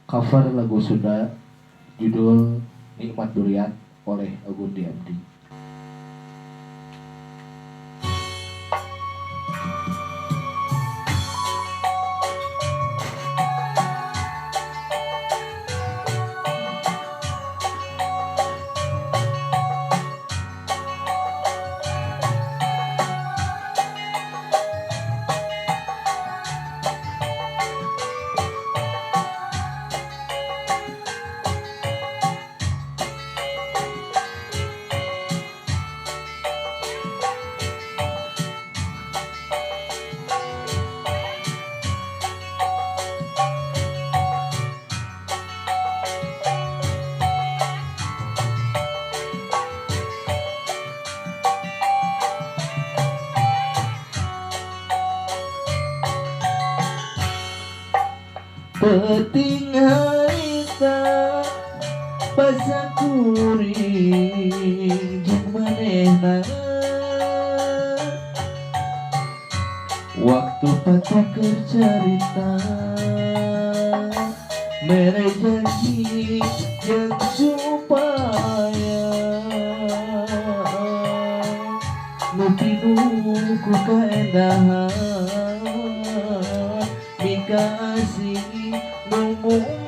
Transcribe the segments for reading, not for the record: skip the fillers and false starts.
Cover lagu Sunda judul Nikmat Duriat oleh Ogun DMD. Peting harita basa kuring jeung manehna, waktu patuker carita mere janji jeung supaya nu pinuh ku kaendahan mikasih munggaran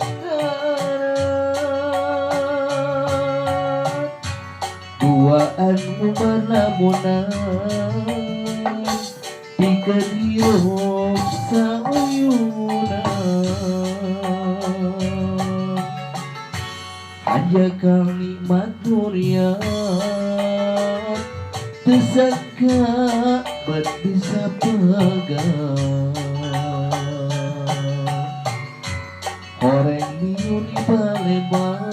duaan umar lamunan pikeun hirup sauyunan hanjakal nikmat duriat teu sangka bet bisa pegang horeng liur di balebat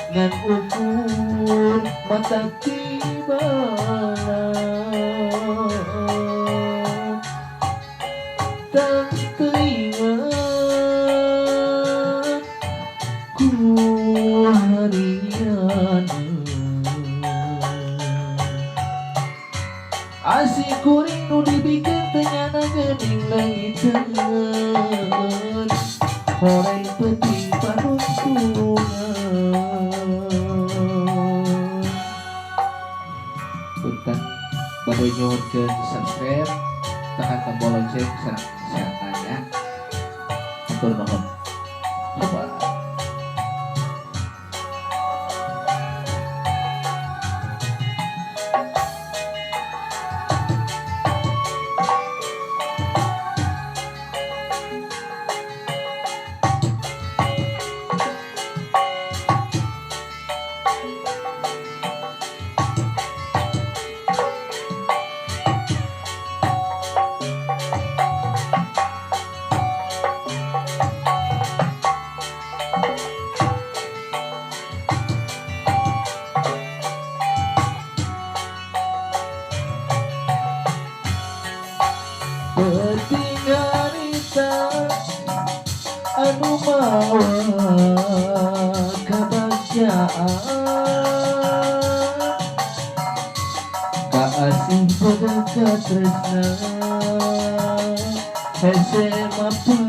ngan ukur mata tiba tak teringat ku harian asih kuring nu dibikeun teu nyana geuning leungiteun horeng peuting panungtungan. Punten bade nyuhunkeun subscribe, tekan tombol lonceng sareng share nya. Hatur nuhun. Coba. Peuting harita anu mawa kabagjaan kaasih pada katresna hese mapan